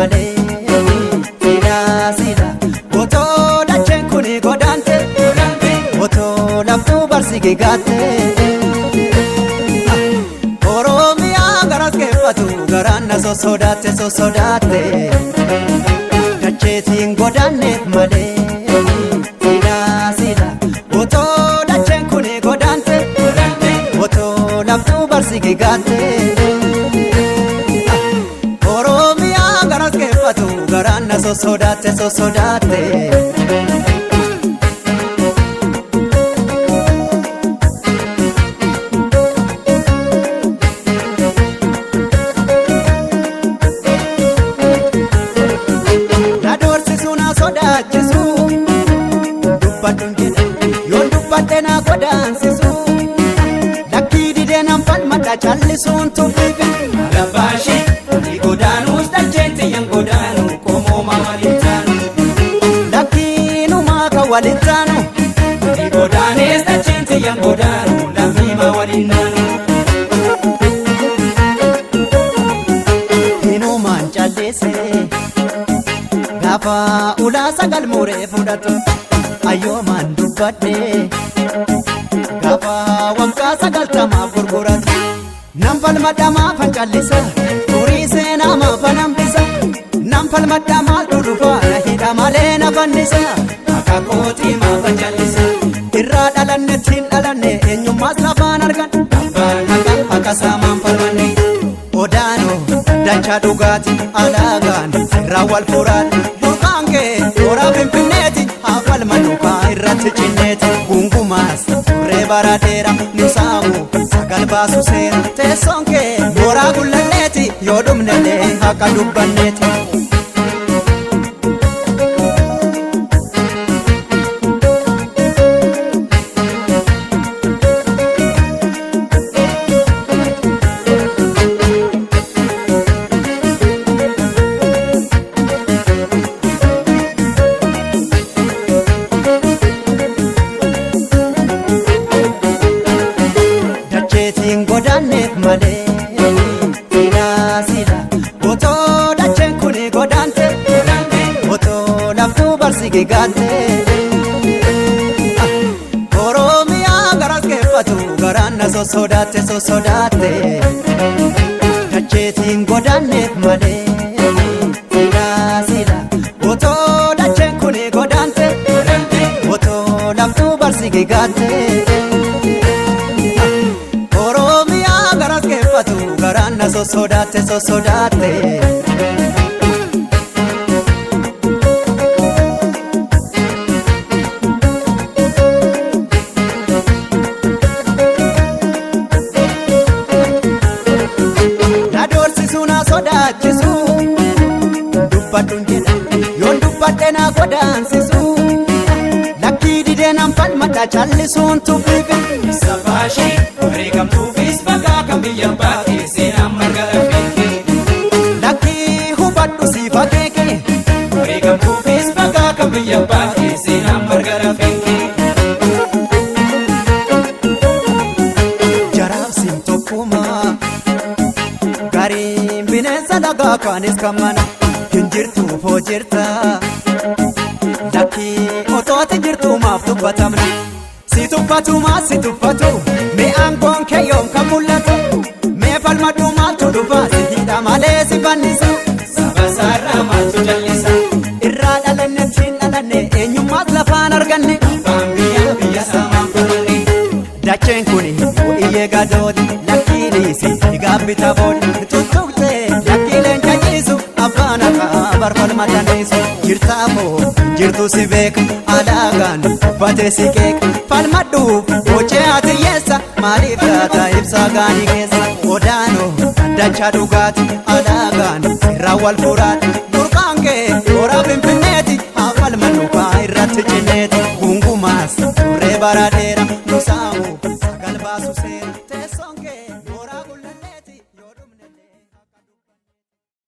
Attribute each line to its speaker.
Speaker 1: malee. Sila sila otoo dacheen kun godaante otoo laftuu barsi gigaatte. Oromiyaa garas keeffatu garaan na sossodaatte sossodaatte. Dacheetiin godaanneef malee. Sila sila otoo dacheen kun godaante otoo laftuu barsi gigaatte. Oromiyaa garas keeffatu garaan na sossodaatte sossodaatte. Na doorsisu na sodaachisu dubbadhuun jedha yoon dubbadhe na godaansisu lakkii didee nan falmadha callisuun tuffiifi.
Speaker 2: Alabaashee ni godaanuus dacheen xiyyan godaanu qomoo waliin taanu.
Speaker 1: Lakkiinumaa kan waliin taanu
Speaker 2: Ni godaanees dacheen xiyyan godaanu lammiima waliin naanu.
Speaker 1: Hinumaan calleesse gaafa ulaa sagal muree fudhatu ayyoomaan dubbadhe gaafa waggaa 90f gurguratu nan falmadha maafan callisa turii seenaa maafan hambisa nan falmadha maaltu dhufa na hidha malee na fannisa
Speaker 2: Akaakooti maafa jallisa.
Speaker 1: Irraa dhalanne ittiin dhalanne eenyummaas lafaan argan
Speaker 2: Abbaan haqa haqa saamaan falmanne.
Speaker 1: Odaanoo dachaa dhugaati alaagaan irraa wal furaadha burqaan kee toora finfinneeti haa falmannu kaa irratti cinneeti gungumaas turree bara dheera nu saamu sagal baasu seera teessoon kee mooraa gullalleeti yoo dhumnellee haqa dubbanneeti. Dacheetiin godaanneef malee. Sila sila otoo dacheen kun godaante otoo laftuu barsi gigaatte. Oromiyaa garas keeffatu garaan na sossodaatte sossodaatte. Dacheetiin godaanneef malee. Sila sila otoo dacheen kun godaante otoo laftuu barsi gigaatte. Oromiyaa garas keeffatu garaan na sossodaatte sossodaatte. Na doorsisu na sodaachisu dubbadhuun jedha yoon dubbadhe na godaansisu lakkii didee nan falmadha callisuun tuffiifi.
Speaker 2: Sabaashee wareegamtuufis maqaa kan biyya baate seenaan marga lafeekee.
Speaker 1: Lakkii hubadhu siif akeeke
Speaker 2: Wareegamtuufis maqaa kan biyya baate seenaan marga lafeekee.
Speaker 1: Jaraabsiin tokkuma gariin bineensa lagaa kaanis kan mana hin jirtu foo jirta lakkii otooti jirtu maaf tuffatamna si tuffatu maas si tuffatu mee aangoon kee yoom kan mul'atu mee falmadhu maaltu dhufa si hidha malee si fannisa.
Speaker 2: Saba saarraa maaltu jallisa?
Speaker 1: Irraa dhalanne ittiin dhalanne eenyummaas lafaan arganne.
Speaker 2: Abbaan biyyaa biyya saamaan falmanne.
Speaker 1: Dacheen kun iyyee gadooti lakkiinis gaabbita boodi tuttuqte lakkiileen caciisu abbaan haqaa barfalmataniisu jirtaamoo jirtu si beeka alaagaan uffatee si qeeqa falmadhuuf gochee ati yeessa maaliif taata ibsaa gaanii keessa odaanoo dachaa dhugaati alaagaan irraa wal furaadha burqaan kee toora finfinneeti haa falmannu kaa irratti cinneeti gungumaas turree bara dheera nu saamu sagal baasu seera.